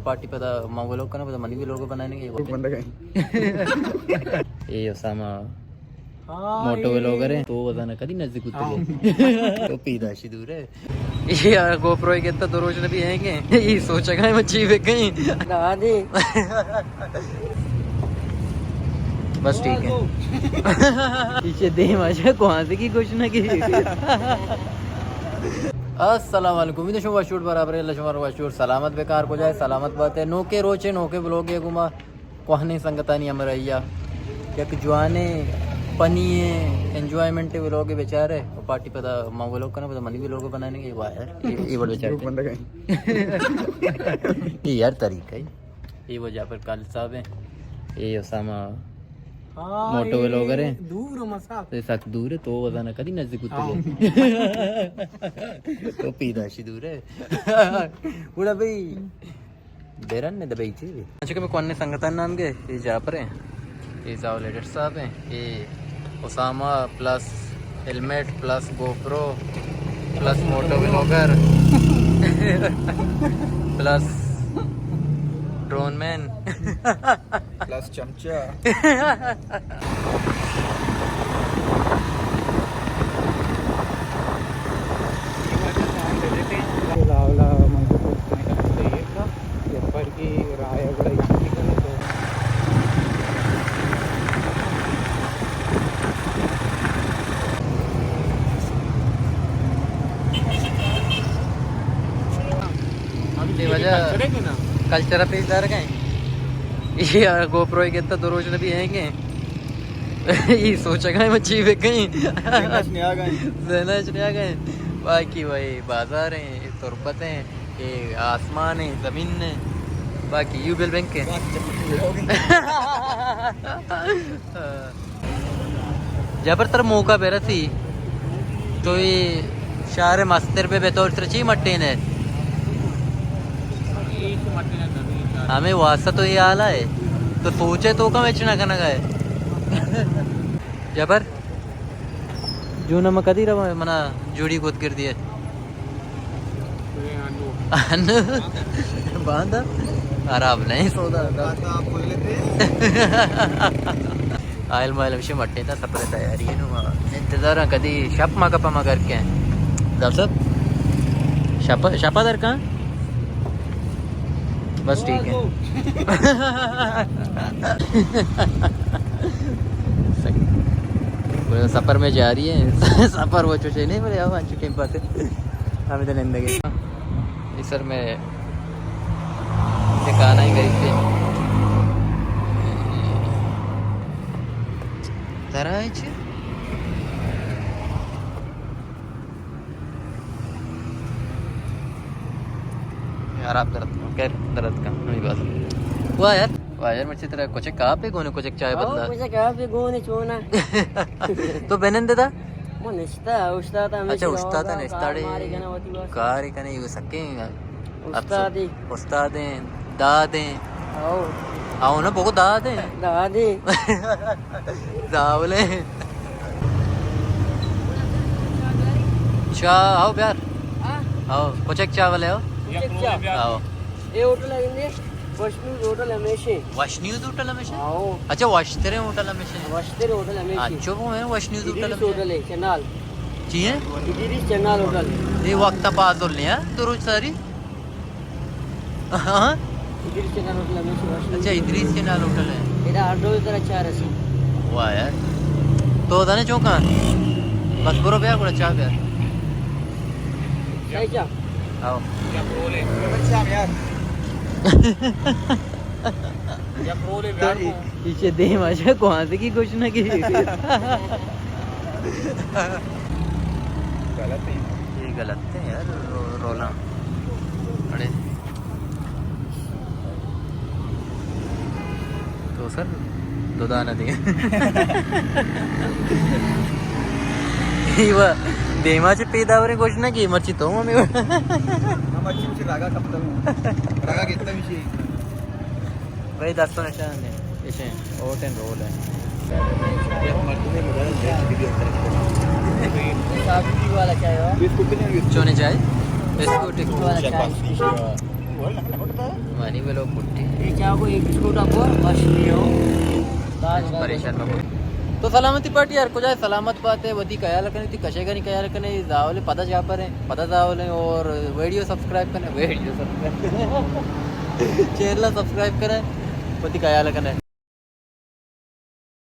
پارٹی پدا ما ویلوگ کناں، پدا منی ویلوگ بنانے گے۔ بندہ کہیں۔ اے اسامہ ہاں، موٹو اے ویلوگر ہے، تو وزن کدی نزدیک اترے۔ ہاں۔ تو پیداشی دور ہے۔ اے یار گوپرو کے تو دو روز نبی ہیں گے۔ اے سوچا گئے میں چی بکیں۔ دادی۔ بس ٹھیک ہے۔ پیچھے دیم آ جا، کون سے کی گوشنا کی۔ السلام علیکم، امید شما وشوٹ برابر، اللہ شما وشوٹ سلامت بکار کو جائے، سلامت بات ہے۔ نوکے روچے، نوکے بلوگے گما کوہنیں سنگتانی ہمراہیا یک جوانیں پنی انجوائمنٹ ویلوگ بچارے، و پارٹی پدا ما ویلوگ کناں، پدا منی ویلوگ بنانے گے۔ واہ یار، اے، اے بڑا بچار۔ بندہ کہیں۔ اے یار طریقہ ہے۔ اے وجہ پر کال صاحب ہیں۔ اے اسامہ ہاں، موٹو اے ویلوگر ہے۔ دور مسا۔ اے سک دور ہے، تو وزن کدی نزدیک اترے۔ ہاں۔ تو پیداشی دور ہے۔ گڑا بھئی، بیرن نے دبئی چی بھی۔ اچھا کہ میں کون نے سنگتان نام گے، اے جعفر ہیں، اے زاول ایڈیٹر صاحب ہیں، اے اسامہ پلس ہیلمٹ پلس گوپرو پلس موٹو ویلوگر پلس ڈرون مین پلس چمچہ۔ ہم بے وجہ کلچر پیش دار گئے۔ یہ گوپرو کے تو دو روز نبی ہیں گے۔ یہ سوچا گئے میں چی بکیں۔ ذہن اچ نہیں آ گئے۔ ذہن اچ نہیں آ گئے۔ باقی وہی بازار ہیں، تربت ہیں، یہ آسمان ہیں، زمین ہیں۔ باقی یو بل بینک ہیں۔ جبر تر موقع برسی تو یہ شہر مستر بہ بہ تو تر چی مٹین ہے۔ ہمیں واسطہ تو یہ حال ہے۔ تو سوچے تو کم اچنا کنگا ہے۔ جبر۔ جون ما کدی رواں، منا جوڑی گوت کر دیے۔ انو۔ باندا۔ خراب نہیں سودا۔ آئل مائل ہمشی مٹے تا سپر تیاری ہے نو۔ انتظار کدی شپ ما کپا ما کر کے۔ دب سب۔ شپا، شپا در کان؟ بس ٹھیک ہے۔ صحیح۔ سفر میں جا رہی ہے۔ سفر وہ چوچے نہیں بولے، اب آنچو ٹیم پاتے۔ ہمیں تو نندگے۔ یہ سر میں ٹھکانا ہی غریب سے۔ ترا ہے چھ؟ یار آپ درد کن، خیر درد کن، ہمیں بات۔ واہ یار، واہ یار، مرچی ترا کچھ کاپے گونے، کچھ چائے بدلا۔ کچھ کاپے گونے چونا۔ تو بنندے دا؟ من نشتا، استاد ہمیشہ اچھا، استاد نشتا۔ کار کنے، یہ سکیں۔ استادی۔ استادیں، دادیں۔ او۔ او نا بگو دادیں۔ دادیں۔ زاولیں۔ چا، او بیار۔ ہاں۔ او، کچک چا ولے ہو؟ کچک چا۔ او۔ اے ہوٹل ہے اندے، وشنود ہوٹل ہمیشہ۔ وشنود ہوٹل ہمیشہ؟ او۔ اچھا، وشتریں ہوٹل ہمیشہ۔ وشتریں ہوٹل ہمیشہ۔ اچھا، وہ ہے وشنود ہوٹل ادریس ہمیشہ۔ ہوٹل ہے، چنال۔ جی ہیں؟ ادریس چنال ہوٹل۔ یہ وقت پاس ہو لیا، دو روز ساری۔ ہاں؟ ادریس چنال ہوٹل ہمیشہ وش۔ اچھا، ادریس چنال ہوٹل ہے۔ ادا ہر روز ترا چاہ رسی۔ واہ یار۔ تو دانے چون کان؟ بس برو بیا گڑا چاہ بیا۔ صحیح چاہ؟ آؤ۔ چاہ یار۔ یک رولے تو بیار ای-، کو۔ ایچے دیم آجا کوانزگی گوشنگی۔ غلط ہے۔ یہ غلط ہے یار، رو-، رولاں۔ اڑے۔ تو سر، دو دانہ دے۔ ایوا دیما چہ پیداوریں گوشنگی، مرچی تو ہمیں۔ ہم مرچی مجھے راگا کپتا ہوں۔ راگا کتنا بھی چاہیے۔ بھائی، دستوں نشان دیں۔ ایشیں اوٹ اینڈ رول ہے۔ یک مردمے مدام یک ویڈیو اندر۔ صابری والا چائے ہو؟ بسکٹ نہیں، بسکٹ۔ چونے چائے؟ بسکٹ۔ والا چائے۔ منی بلو کٹی۔ اے چاہ کو ایک بسکٹ آپ بس لیو۔ پریشان مبو۔ تو سلامتی پارٹی ہر کجا سلامت باتے، وتی خیال کنے، وتی کشے گانی خیال کنے، زاولے پدا جا پر ہیں، پدا زاولے اور ویڈیو سبسکرائب کنے، ویڈیو سبسکرائب کنے۔ چینل سبسکرائب کنے، وتی خیال کنے۔